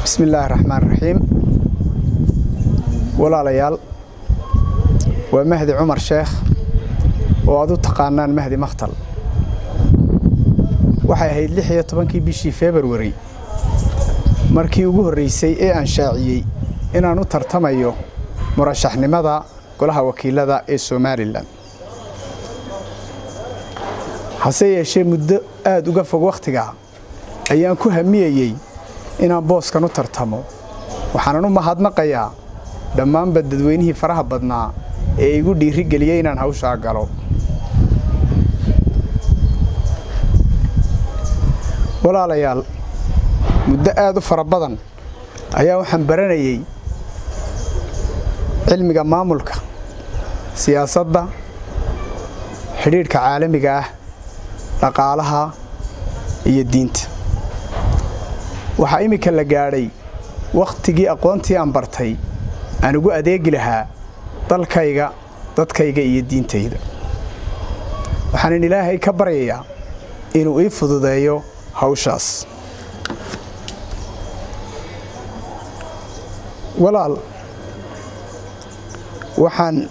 Bismi illaahi raxmaan raxiim. Walaalayaal, waa Mahdi Cumar Sheekh oo aad u taqaanaan Mahdi Makhtal. Waxay ahayd 16-kii bishii Februari markii ugu horreysay ee aan shaaciyey inaan u tartamayo murashaxnimada Golaha Wakiilada ee Somaliland. Hase yeeshee, muddo aad uga fog wakhtigaa ayaan ku hamiyayey inaan booskan u tartamo, waxaanan u mahadnaqayaa dhammaanba dadweynihii faraha badnaa ee igu dhiirigeliyey inaan hawshaa galo. Walaalayaal, muddo aad u fara badan ayaa waxaan baranayey cilmiga maamulka, siyaasadda, xidhiidhka caalamiga ah, dhaqaalaha iyo diinta. Waxaa iminka la gaadhay wakhtigii aqoontii aan bartay aan ugu adeegi lahaa dalkayga, dadkayga iyo diintayda. Waxaanan Ilaahay ka baryayaa inuu ii fududeeyo hawshaas. Walaal, waxaan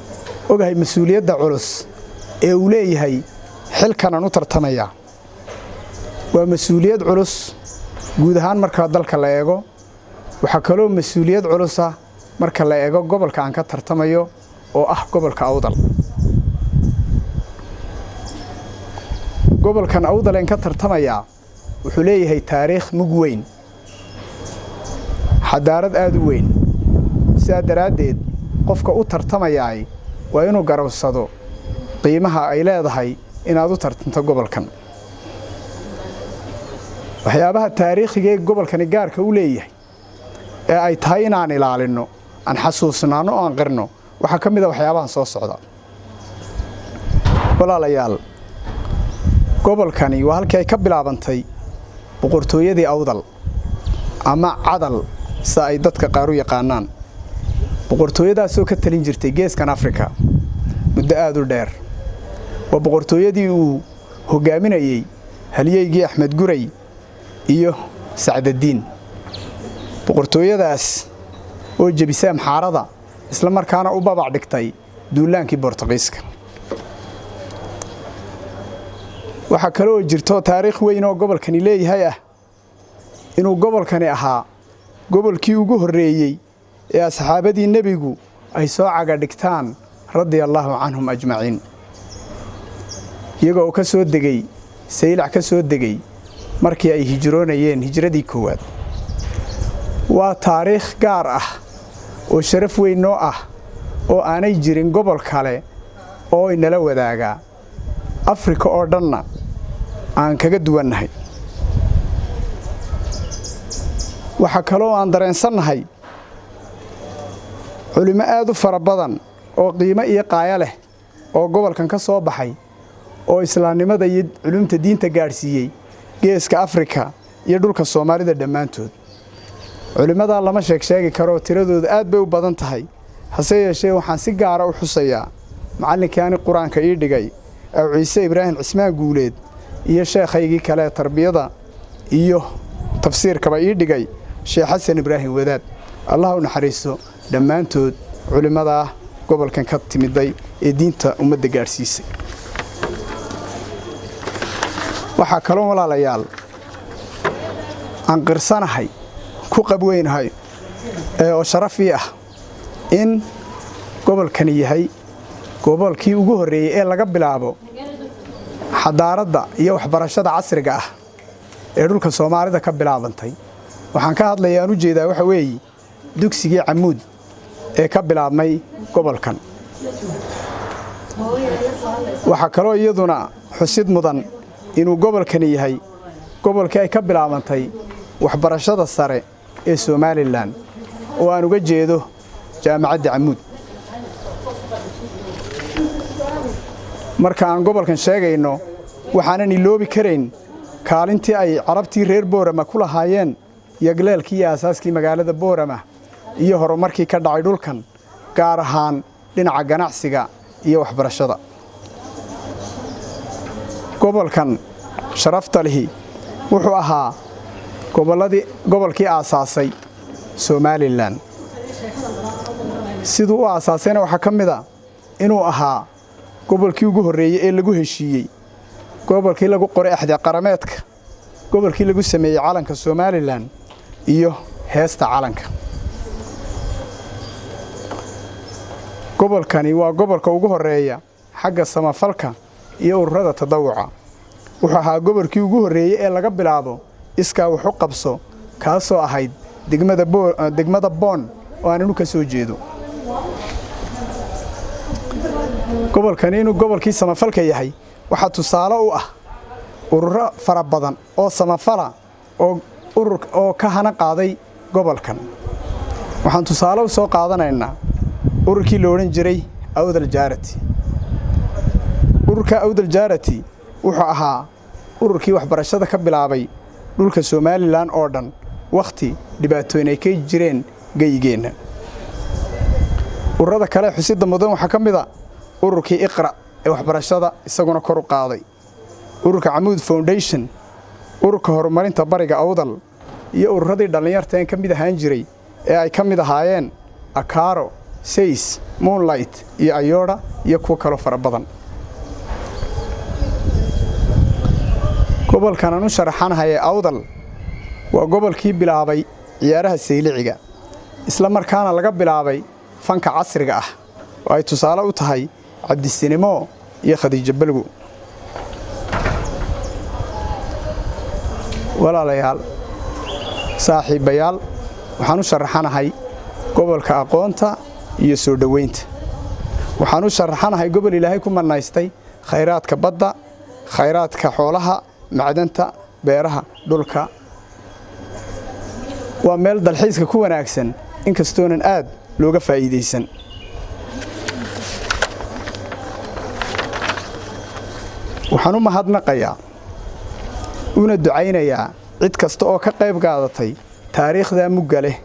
ogahay mas-uuliyadda culus ee uu leeyahay xilkanaan u tartamayaa. Waa mas-uuliyad culus guud ahaan marka dalka la eego. Waxaa kaloo mas-uuliyad culusa marka la eego gobolka aan ka tartamayo oo ah gobolka Awdal. Gobolkan Awdal een ka tartamayaa wuxuu leeyahay taariikh mug weyn, xadaarad aad u weyn. Sidaa daraaddeed, qofka u tartamayaay waa inuu garowsado qiimaha ay leedahay inaad u tartanto gobolkan. Waxyaabaha taariikhiga ee gobolkani gaarka u leeyahay ee ay tahay inaan ilaalinno, aan xasuusnaanno oo aan qirno waxaa ka mid a waxyaabahan soo socda. Walaalayaal, gobolkani waa halkii ay ka bilaabantay boqortooyadii Awdal ama Cadal, sida ay dadka qaar u yaqaanaan, boqortooyadaasoo ka talin jirtay geeskan Afrika muddo aad u dheer. Waa boqortooyadii uu hoggaaminayey halyeygii Axmed Guray iyo Sacdadiin, boqortooyadaas oo jebisay Amxaarada, isla markaana u babac dhigtay duulaankii Bortuqiiska. Waxaa kale oo jirto taariikh weyn oo gobolkani leeyahay ah inuu gobolkani ahaa gobolkii ugu horreeyey ee asxaabadii Nebigu ay soo caga dhigtaan, radia allaahu canhum ajmaciin, iyagoo ka soo degey Saylac, ka soo degey markii ay hijroonayeen hijradii koowaad. Waa taariikh gaar ah oo sharaf weyn noo ah oo aanay jirin gobol kale oo inala wadaagaa, Afrika oo dhanna aan kaga duwannahay. Waxaa kaloo aan dareensannahay culimmo aad u fara badan oo qiimo iyo qaaya leh oo gobolkan ka soo baxay oo islaamnimada iyo culumta diinta gaadhsiiyey geeska Afrika iyo dhulka Soomaalida dhammaantood. Culimmadaa lama sheeg sheegi karoo tiradooda aad bay u badan tahay. Hase yeeshee, waxaan si gaara u xusayaa macallinkii ani qur-aanka ii dhigay, Aw Ciise Ibraahim Cismaan Guuleed, iyo sheekhaygii kale tarbiyada iyo tafsiirkaba ii dhigay, Sheekh Xasan Ibraahim Wadaad. Allah u naxariisto dhammaantood culimmadaa gobolkan ka timiday ee diinta ummadda gaadhsiisay. Waxaa kaloo, walaalayaal, aan qirsanahay, ku qabweynahay oo sharafii ah in gobolkani yahay gobolkii ugu horreeyey ee laga bilaabo xadaaradda iyo waxbarashada casriga ah ee dhulka Soomaalida ka bilaabantay. Waxaan ka hadlaya aan u jeedaa waxa weeye dugsigii Camuud ee ka bilaabmay gobolkan. Waxaa kaloo iyaduna xusid mudan inuu gobolkani yahay gobolkii ay ka bilaabantay waxbarashada sare ee Somaliland, oo aan uga jeedo Jaamacadda Camuud. Marka aan gobolkan sheegayno, waxaanan iloobi karayn kaalintii ay Carabtii reer Boorama ku lahaayeen yagleelkii iyo aasaaskii magaalada Boorama iyo horumarkii ka dhacay dhulkan, gaar ahaan dhinaca ganacsiga iyo waxbarashada. Gobolkan sharafta lihi wuxuu ahaa gobolladii gobolkii aasaasay Somalilan. Siduu u aasaasayna waxaa ka mid a inuu ahaa gobolkii ugu horreeyey ee lagu heshiiyey, gobolkii lagu qoray axdi qarameedka, gobolkii lagu sameeyey calanka Somalilan iyo heesta calanka. Gobolkani waa gobolka ugu horreeya xagga samafalka iyo ururada tadawuca. Wuxuu ahaa gobolkii ugu horreeyey ee laga bilaabo iskaa wax u qabso, kaasoo ahayd degmada Boon oo aan inu ka soo jeedo. Gobolkani inuu gobolkii samafalka yahay waxaa tusaale u ah ururo fara badan oo samafala oo urur oo ka hana qaaday gobolkan. Waxaan tusaale u soo qaadanaynaa ururkii la odhan jiray Awdal Charity. Ururka Awdal Charity wuxuu ahaa ururkii waxbarashada ka bilaabay dhulka Somalilan oo dhan wakhti dhibaatooyin ay ka jireen geyigeenna. Ururada kale xusida mudan waxaa ka mid a ururkii Iqra ee waxbarashada isaguna kor u qaaday, ururka Camuud Foundation, ururka horumarinta bariga Awdal, iyo ururadii dhallinyarta een ka mid ahaan jiray ee ay ka mid ahaayeen Akaro, Says, Moonlight iyo Ayoodha iyo kuwo kaloo fara badan. Gobolkan aan u sharaxanahay ee Awdal waa gobolkii bilaabay ciyaaraha sayliciga, isla markaana laga bilaabay fanka casriga ah oo ay tusaale u tahay Cabdisinimo iyo Khadiijo Balgo. Walaalayaal, saaxiibayaal, waxaan u sharaxanahay gobolka aqoonta iyo soo dhoweynta. Waxaan u sharaxanahay gobol Ilaahay ku manaystay khayraadka badda, khayraadka xoolaha, macdanta, beeraha, dhulka. Waa meel dalxiiska ku wanaagsan, inkastoonan aad looga faa'iidaysan. Waxaan u mahadnaqayaa una ducaynayaa cid kasta oo ka qayb qaadatay taariikhda mugga leh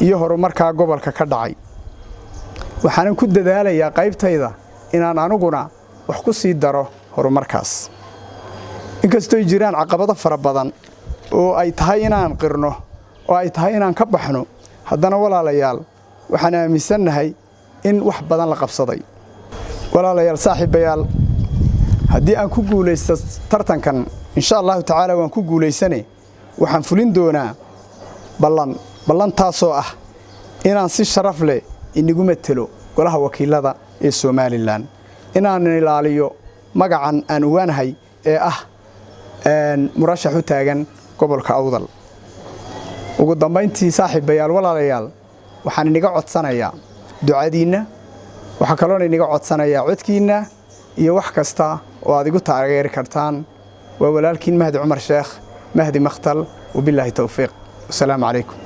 iyo horumarkaa gobolka ka dhacay. Waxaanan ku dadaalayaa qaybtayda inaan aniguna wax ku sii daro horumarkaas. Inkastoo jiraan caqabado fara badan oo ay tahay inaan qirno oo ay tahay inaan ka baxno, haddana walaalayaal waxaan aaminsannahay in wax badan la qabsaday. Walaalayaal, saaxiibayaal, haddii aan ku guulaysto tartankan, insha Allahu tacaala waan ku guulaysane, waxaan fulin doonaa ballantaasoo ah inaan si sharaf leh inagu matelo golaha wakiilada ee Somalilan, inaan ilaaliyo magacan aan uwaanahay ee ah murashax u taagan gobolka Awdal. Ugu dambayntii, saaxiibayaal, walaalayaal, waxaan iniga codsanayaa ducadiinna, waxaa kaloona iniga codsanayaa codkiinna iyo wax kasta oo aad igu taageeri kartaan. Waa walaalkiin Mahdi Cumar Sheekh Mahdi Makhtal, wabilaahi towfiiq. Wasalaamu calaykum.